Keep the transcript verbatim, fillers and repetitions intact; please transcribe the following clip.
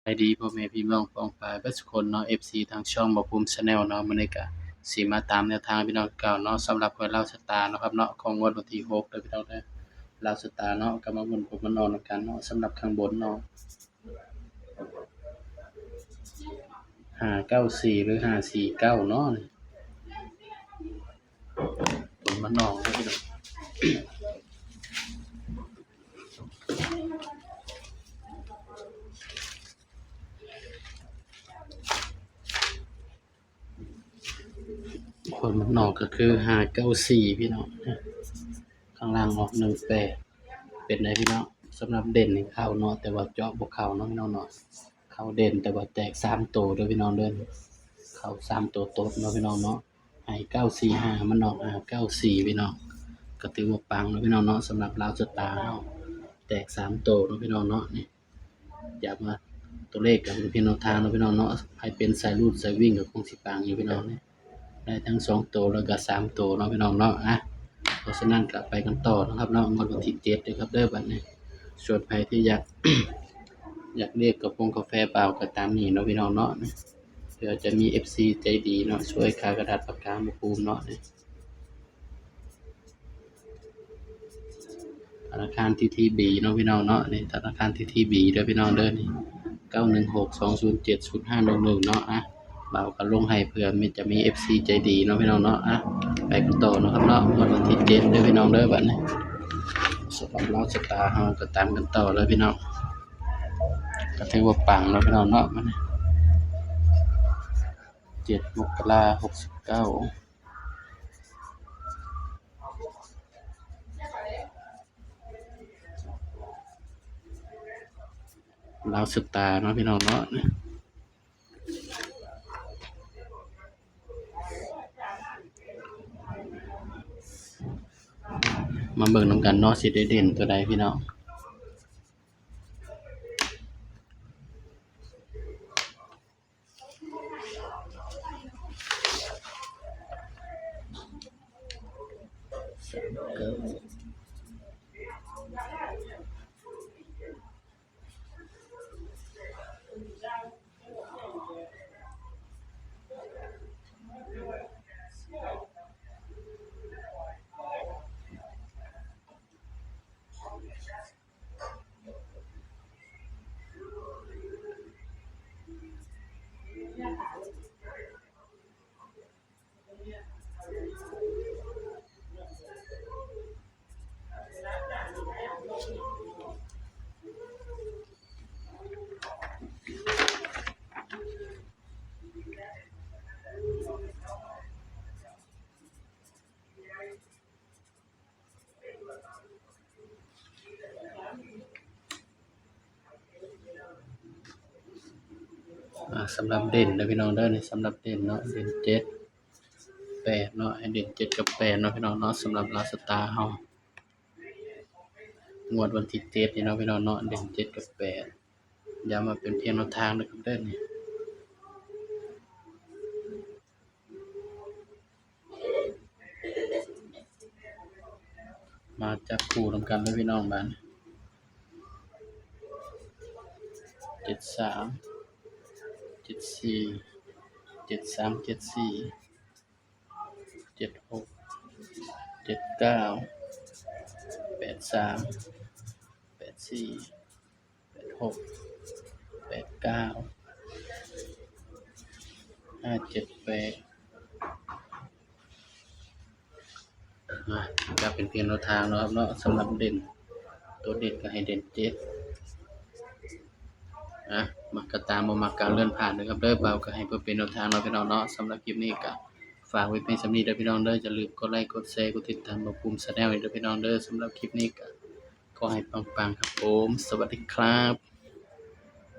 บายดีพ่อแม่พี่น้องป้องปายเบิดสุคนเนาะ เอฟซี ทางช่องบ่าวภูมิ Channel เนาะ มื้อนี้ก็สิมาตามแนวทางพี่น้องเก่าเนาะ สำหรับหวยลาวสตาร์เนาะครับเนาะ ของงวดวันที่หกเด้อพี่น้องเด้อ ลาวสตาร์เนาะ ก็มาหมุนผลมันออกนำกันเนาะ สำหรับข้างบนเนาะ ห้าเก้าสี่ หรือ ห้าสี่เก้า เนาะ ผลมันออกเด้อพี่น้อง ผลมันออกก็คือ ห้าเก้าสี่ พี่น้อง ข้างล่างออก หนึ่งแปด เป็นไงพี่น้อง สำหรับเด่นนี่เข้าเนาะ แต่ว่าเจาะบ่เข้าเนาะพี่น้องเนาะ เข้าเด่นแต่ว่าแตกสามตัวเด้อพี่น้องเด้อ เข้าสามตัวโต๊ดเนาะพี่น้องเนาะ ให้ เก้าสี่ห้า มันออก ห้าเก้าสี่ พี่น้อง ก็ถือว่าปังเนาะพี่น้องเนาะ สำหรับลาวสตาร์เฮา แตกสามตัวเนาะพี่น้องเนาะ นี่ ย้ำว่าตัวเลขก็เป็นเพียงแนวทางเนาะพี่น้องเนาะ ใผเป็นสายรูดสายวิ่งก็คงสิปังอยู่พี่น้องนี่ ได้ทั้งสองตัวแล้วก็สามตัวเนาะพี่น้องเนาะ อ่ะ เพราะฉะนั้นก็ไปกันต่อนะครับเนาะ งวดวันที่เจ็ดนะครับเด้อ บัดนี้ ส่วนใผที่อยาก อยากเรียกกาแฟกาแฟบ่าวก็ตามนี้เนาะพี่น้องเนาะ เดี๋ยวจะมี เอฟซี ใจดีเนาะ ช่วยค่ากระดาษปากกาบ่าวภูมิเนาะ ธนาคาร ทีทีบี เนาะพี่น้องเนาะ นี่ธนาคาร ทีทีบี เด้อพี่น้องเด้อ นี่ เก้าหนึ่งหก สองศูนย์เจ็ด ศูนย์ห้าหนึ่งหนึ่ง เนาะ อ่ะ บ่าวก็ลงให้เผื่อมี จะมี เอฟซี ใจดีเนาะพี่น้องเนาะ อ่ะ ไปกันต่อเนาะครับเนาะ งวดวันที่เจ็ดเด้อพี่น้องเด้อ บัดนี้ สำหรับลาวสตาร์เฮาก็ตามกันต่อเลยพี่น้อง ก็ถือว่าปังเนาะพี่น้องเนาะ บัดนี้ เจ็ด มกรา หกสิบเก้า ลาวสตาร์เนาะพี่น้องเนาะ มาเบิ่งนำกันเนาะ สิได้เด่นตัวใดพี่น้อง อ่า สำหรับเด่นนะพี่น้องเด้อ นี่สำหรับเด่นเนาะ เด่นเจ็ดแปดเนาะ ให้เด่นเจ็ดกับแปดเนาะพี่น้องเนาะ สำหรับลาวสตาร์เฮา งวดวันที่เจ็ดนี่เนาะพี่น้องเนาะ เด่นเจ็ดกับแปด ย้ำว่าเป็นเพียงแนวทางนะครับเด้อ นี่ มาจับคู่นำกันเลยพี่น้อง บาดนี้ เจ็ดสาม เจ็ดสี่ เจ็ดสาม เจ็ดสี่ เจ็ดหก เจ็ดเก้า แปดสาม แปดสี่ แปดหก แปดเก้า ห้าเจ็ดแปด อ่ะ ก็เป็นเพียงแนวทางเนาะครับเนาะ สำหรับเด่น ตัวเด่นก็ให้เด่นเจ็ด อ่ะ มักก็ตาม บ่มักก็เลื่อนผ่านนะครับเด้อ บ่าวก็ให้เพื่อเป็นแนวทางเนาะพี่น้องเนาะ สำหรับคลิปนี้ก็ฝากไว้เพียงส่ำนี้เด้อพี่น้องเด้อ อย่าลืมกดไลค์ กดแชร์ กดติดตามบ่าวภูมิ Channel อีกเด้อพี่น้องเด้อ สำหรับคลิปนี้ก็ขอให้ปังๆครับผม สวัสดีครับ